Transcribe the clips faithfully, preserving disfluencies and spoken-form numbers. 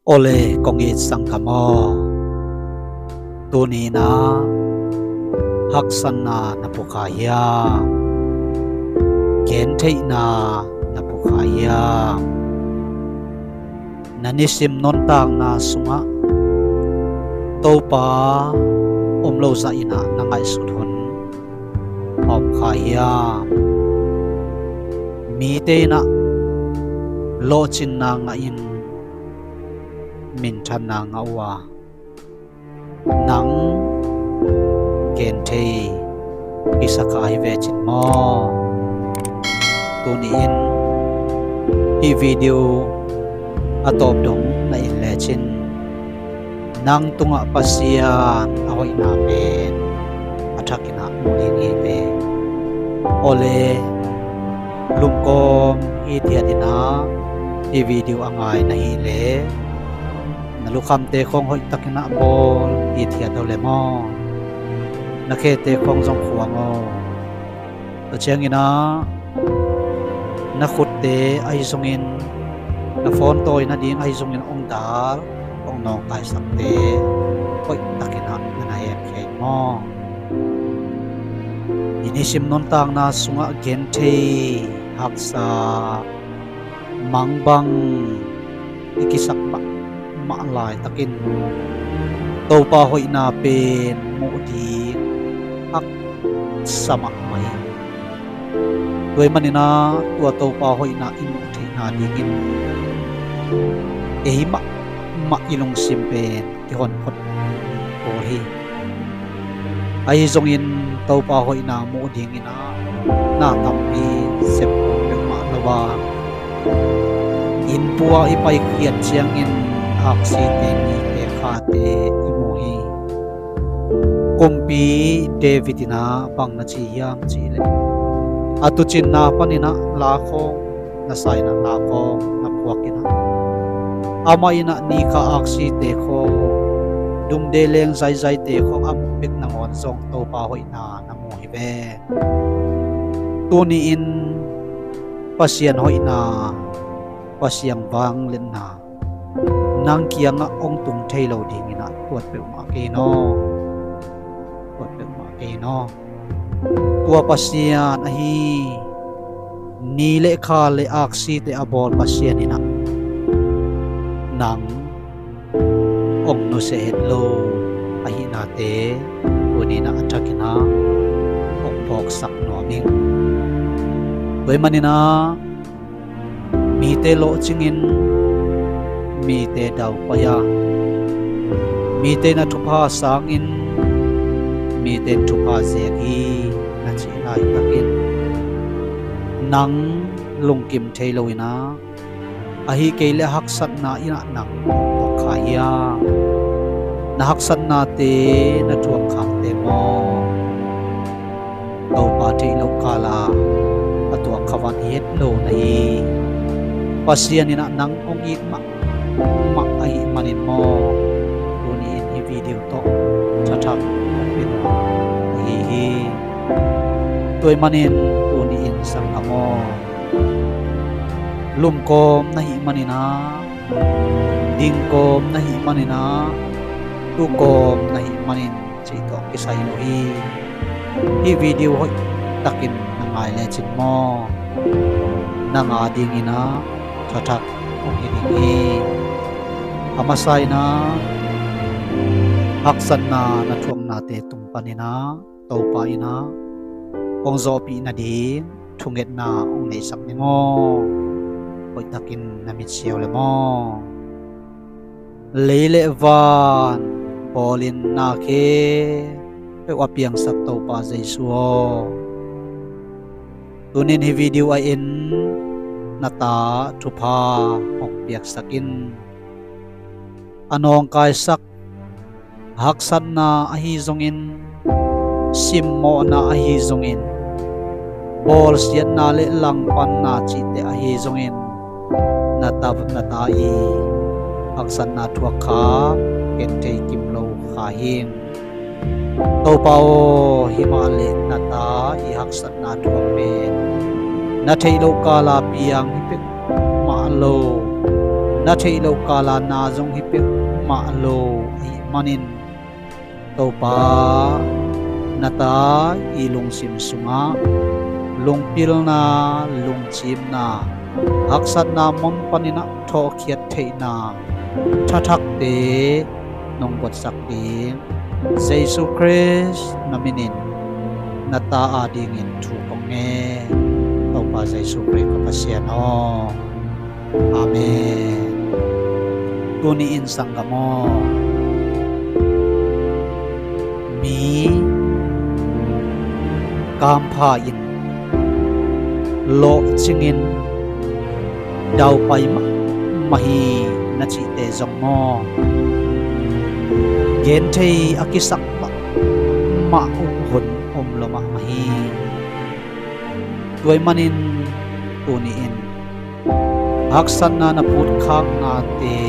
Awle kong it sangkam aw, tuni-in ah haksatna na phuak kha hiam? Gentheihna na phuak kha hiam? Na nisim nuntakna sungah Topa om lo zahin ah na ngaihsut hun a om kha hiam? Mite in ah lawhcinna ngahin minthanna ngah uh a, nang genthei kisa kha hi ve cin maw? Tuni-in hih video a tawp dong na en lecin nang tungah Pasian a hoihna pen a thakin ah mu ding hi ve. Awle, lumkawm hithiat in ah hih video a ngai na hih leh na lukhamte khawng hoihtakin ah bawl hithiat aw le maw? Na khete khawng zong khuang aw. Tua ciangin ah na khutte ahi zongin, na phone tawi nading ahi zongin hong dal, hong nawngkaisakte hoihtakin ah na na hemkhia in maw? I nisim nuntakna sungah genthei, haksa, mangbang i kisak mahmah laitakin Topa hoihna pen muh ding haksa mahmah hi. Tua ahih manin ah tua Topa hoihna i muh theihna dingin ei mahmah i lungsim pen kihon phot kul hi. Ahi zongin Topa hoihna muh dingin ah na tampi sep khawm peuhmah lo a, innpua i paikhiat ciangin aksite, mite khate i mu hi. Kumpi David in ah bang na ci hiam cih leh, a tuucinna panin ah la khawng na sa in ah, la khawng na phuak in ah, amah in ah ni kha aksite khawng, dungde leng zaizaite khawng a muh bek nangawn zong Topa hoihna na mu hi ve. Tuni-in Pasian hoihna, Pasian vangliatna nang kiangah hong tung thei lo dingin ah tuat peuhmah kei in aw. Tuat peuhmah kei in aw. Tua Pasian ahi ni le kha le aksite a bawl Pasian in ah nang hong nusia het lo ahihnate tuni-in ah a thakin ah hong phawksak nuam ing. Tua ahih manin ah mite lawhcingin, mite daupai a, mite in ah thupha sangin, mite in thupha zek hi na cih laitakin nang lungkim thei lo in ah, ahih kei leh haksatna in ah nang hong thuak kha hiam? Na haksatnate, na thuakkhakte maw, Topa theih loh kal a a tuak kha vat hi het lo na hi. Pasian in ah nang hong it mahmah ahih manin maw, tuni-in hih video tawh thathak hong pia nuam ahi hi. Tua ahih manin tuni-in sanggam aw, lumkawm na hih manin ah, dingkawm na hih manin ah, tukawm na hih manin cih tawh kisai lo hi. Hih video hoihtakin na ngai lecin maw, nang a dingin ah thathak hong hi ding hi. A masa in ah haksatna na thuaknate tung panin ah Topa in ah hong zawhpih nading thungetna hong neihsak ning aw. Hoihtakin na mit siau le maw. Lei le van bawlin na khempeuh a piangsak Topa Jesu aw, tuni-in hih video a en na ta thupha hong piaksak in. A nawngkaisak haksatna ahi zongin, simmawhna ahi zongin, bawlsiatna le langpanna cihte ahi zongin, na ta, na ta i haksatna thuak kha, genthei kim lo kha hing. Topa aw, himah le na ta i haksatna thuak pen na theih loh kal a piang hi pek mah lo. na theih loh kala na zong hi peuhmah lo ahih manin, Topa, na ta i lungsim sungah lungpilna, lungcimna, haksatna mun paninah thawhkhiat theihna thathakte nong guatsak ding Jesu Khrist na minin na ta adingin thu kong ngen. Topa Jesu Khrist ka Pasian aw. Amen. Tuni in sanggam aw, mi kampha in lawhcingin daupai mahmah hi na cihte zong maw, genthei a kisak mahmah uh hun om lo mahmah hi. Tua ahih manin tuni in haksatna na putkhaknate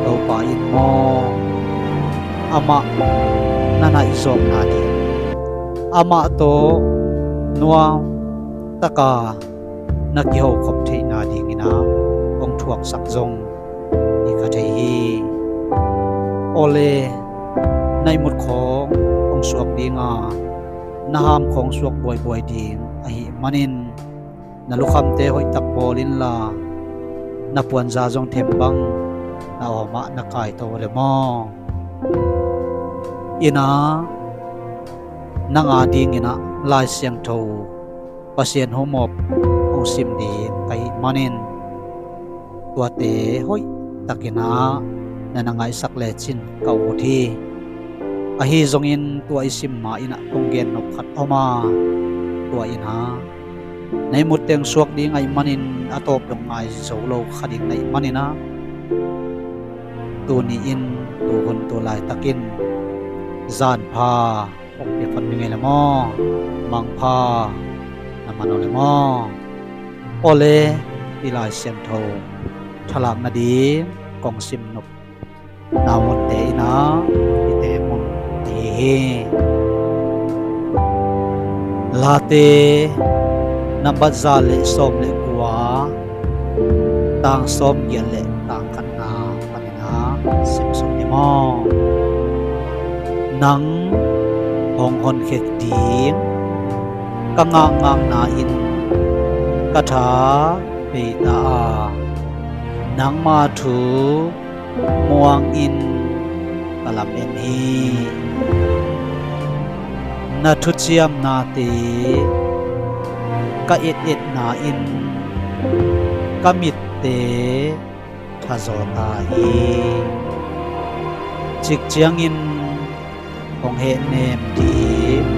Topa in maw, amah na naihzawkna ding, amah tawh nuamtaka na kihokhop theihna dinginah hong thuaksak zong hi kha thei hi. Awle, na ihmut khawng hong suak dinga, na ham khawng suak buaibuai ding ahih manin, na lukhamte hoihtak bawl inla, na puanza zong them bang na awmah na kaito le maw? Innah nang adinginah Lai Siangtho Pasian humawp hong sim ding ka hih manin, tuate hoihtakinah na na ngaihsak lecin ka ut hi. Ahi zongin tua i sim ma innah kong gennop khat om a, tua innah na ihmut teng suak ding ahih manin a tawp dong ngai zo lo kha ding na hih maninah, tuni in, tuhun tu laitakin zanpha hong pia phot ni ngei le maw, mangpha na man aw le maw? Awle, i Lai Siangtho thalak nading kong sim nop na munte innah i te mun ahi hi. Late nambat za le sawm le kua, tang sawm giat le tang khatna paninah simsuk ni maw? Nang hong honkhek ding ka ngakngakna in ka tha peita a, nangma thu muangin ka lamen hi. Na thuciamnate ka etetna in ka mitte thazaw ta hi. Cik ciangin hong hehnem ding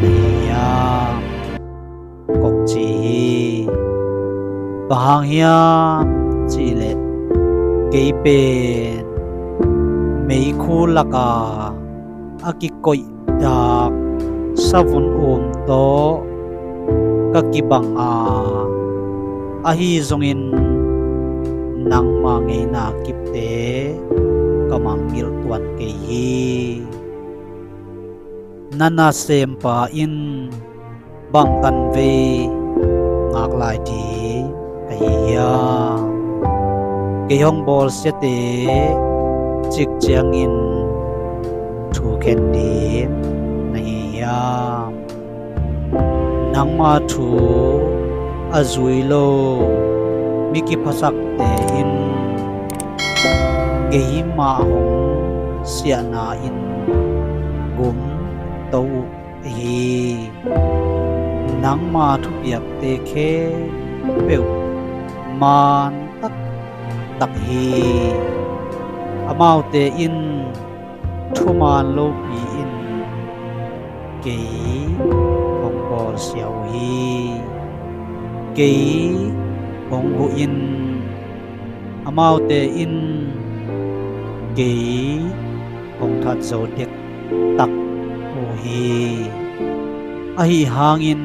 na hi hiam? Kong ci hi. Bang hang hiam cihleh kei pen meikhu laka a kikoih dak savun um tawh ka kibang a, ahi zongin nangma ngeina kipte ka mangngilh tuan kei hi. Na nasempa in bang tanvei ngak lai ding ka hi hiam? Kei hong bawlsiate cik ciangin thukhen ding na hi hiam? Nangma thu a zui lo mi kiphasakte in keimah hong siahna in gum to uh hi. Nangma thupiakte khempeuh man taktak hi. Amaute in thuman lopi-in kei hong bawlsia uh hi. Kei hong huh in amaute in kei hong that zo dektak uh hi. Ahi hangin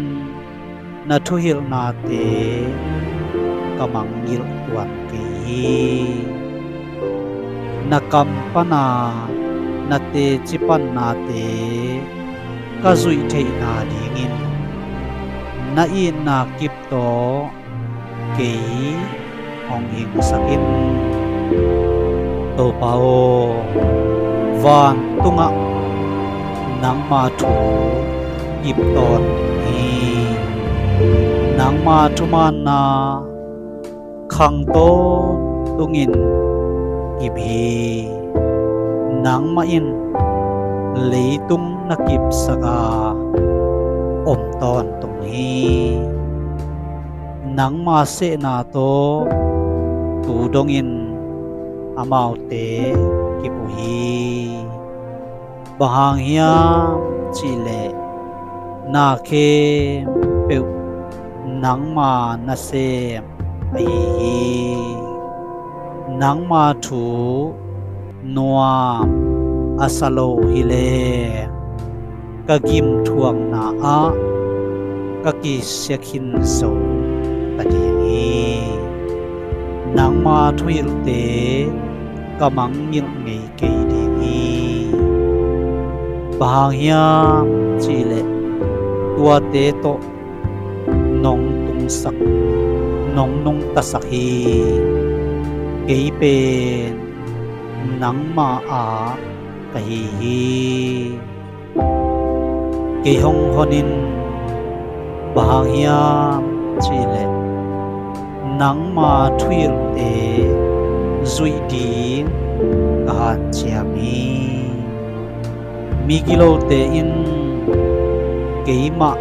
na thuhilhnate ka mangngilh tuan kei hi. Na kam pana na teci pannate ka zuih theihna dingin na itna kip tawh kei hong hingsak in. Topa aw, vantungah nangma thu kip tawntung hi. Nangma thumaanna khang tawntungin kip hi. Nangmah in leitung na kipsak a, om tawntung hi. Nangma sehna tawh tu dongin amaute kip uh hi. Bang hang hiam cihleh na khempeuh nangma nasem ahi hi. Nangma thu nuam a sa lo hileh ka gimthuakna ah ka kisia khin zo ta ding hi. Nangma thuhilhte ka mangngilh ngei kei ding hi. Bang hang hiam cihleh tuate tawh nong tungsak, nong nungtasak hi. Kei pen nangma a ka hi hi. Kei hong hon in, bang hang hiam cihleh nangma thuhilhte zuih ding ka hanciam hi. Migilote in keimah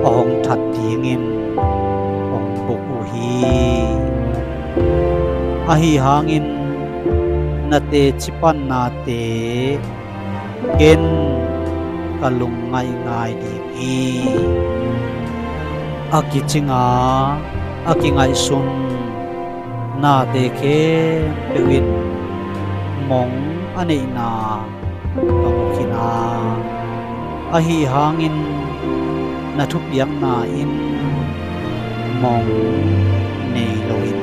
a hong that dingin hong buk uh hi. Ahi hangin na teci pannate ken ka lungngaih ngai ding hi. A kicing a, a kingaihsun nate khempeuh in mong a neihna ka mu khin a, ahi hangin na thupiakna in mong nei loin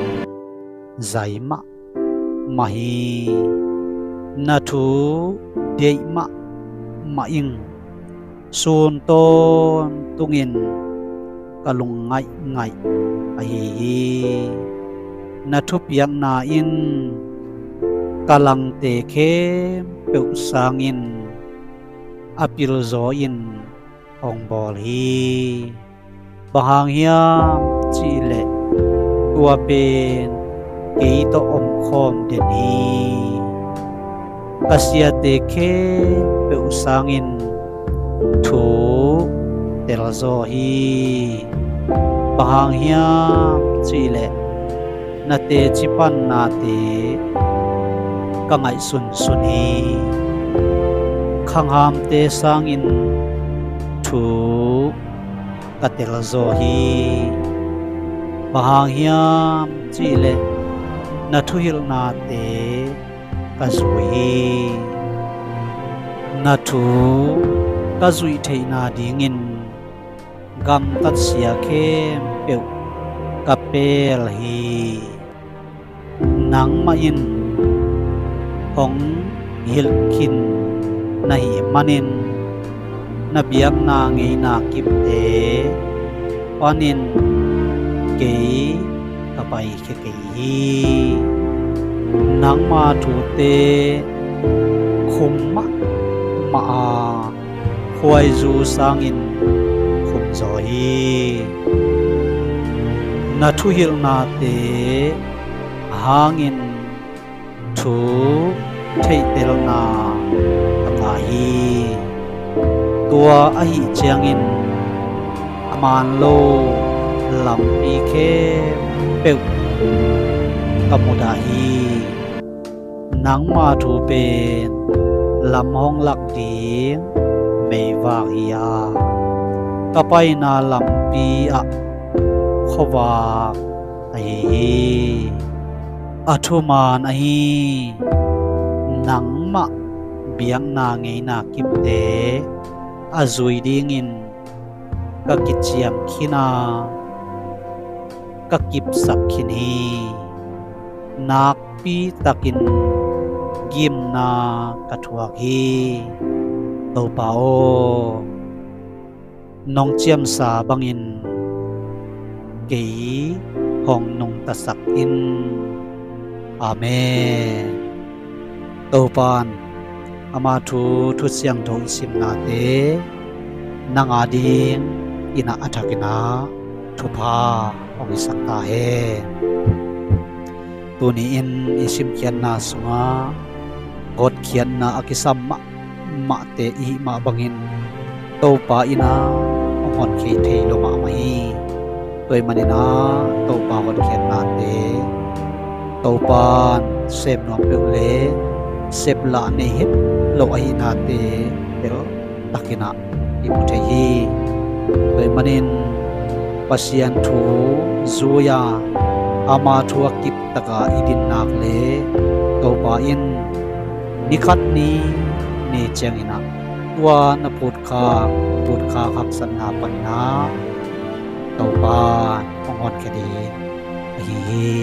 zai mahmah hi. Na thu deih mahmah ing. Sun tawntungin ka lungngaih ngaih ahi hi. Na thupiakna in ka langte khempeuh sangin a pilzaw in hong bawl hi. Bang hang hiam cihleh tua pen kei tawh omkhawm den hi. Ka siate khempeuh sangin thu telzaw hi. Bang hang hiam cihleh na teci pannate ka ngaihsunsun hi. Khanghamte sangin thu ka telzaw hi. Bang hang hiam cihleh na thuhilhnate ka zui hi. Na thu ka zuih theihna dingin gamtat sia khempeuh ka pel hi. Nangmah in hong hilh khin na hih manin na biakna ngeina kipte panin kei ka paikhia kei hi. Nangma thute khum mahmah a, khuaizu sangin khumzaw hi. Na thuhilhnate hangin thu theihtelna a ngah hi. Tua ahih ciangin a man lo lampi khempeuh ka mudah hi. Nangma thu pen lam hong lak ding meivak hi a, ka paina lampi ah khuavak ahi hi. A thuman ahi nangmah biakna ngeina kipte a zui dingin ka kiciam khin a, ka kipsak khin hi. Nakpi takin gimna ka thuak hi. Topa aw, nong ciamsa bangin kei hong nungtasak in. Amen. Topan ama thu, thu siangtho i simnate nang ading in a thakin ah thupha hong hisak ta hen. Tuni in i simkhiatna sungah hotkhiatna a kisam mahmahte i hih mah bangin Topa in ah hong honkhia thei lo mahmah hi. Tua ahih manin ah Topa hotkhiatnate Topan sep nuam peuh le sep lah nei het lo ahihnate tel takin ah i mu thei hi. Tua ahih manin Pasian thu zui-a ama thu a kip taka i din nak le Topa in ni khat ni ni ciangin ah tua na putkhak, putkhak haksatna panin ah Topa hong honkhia ding ahi hi.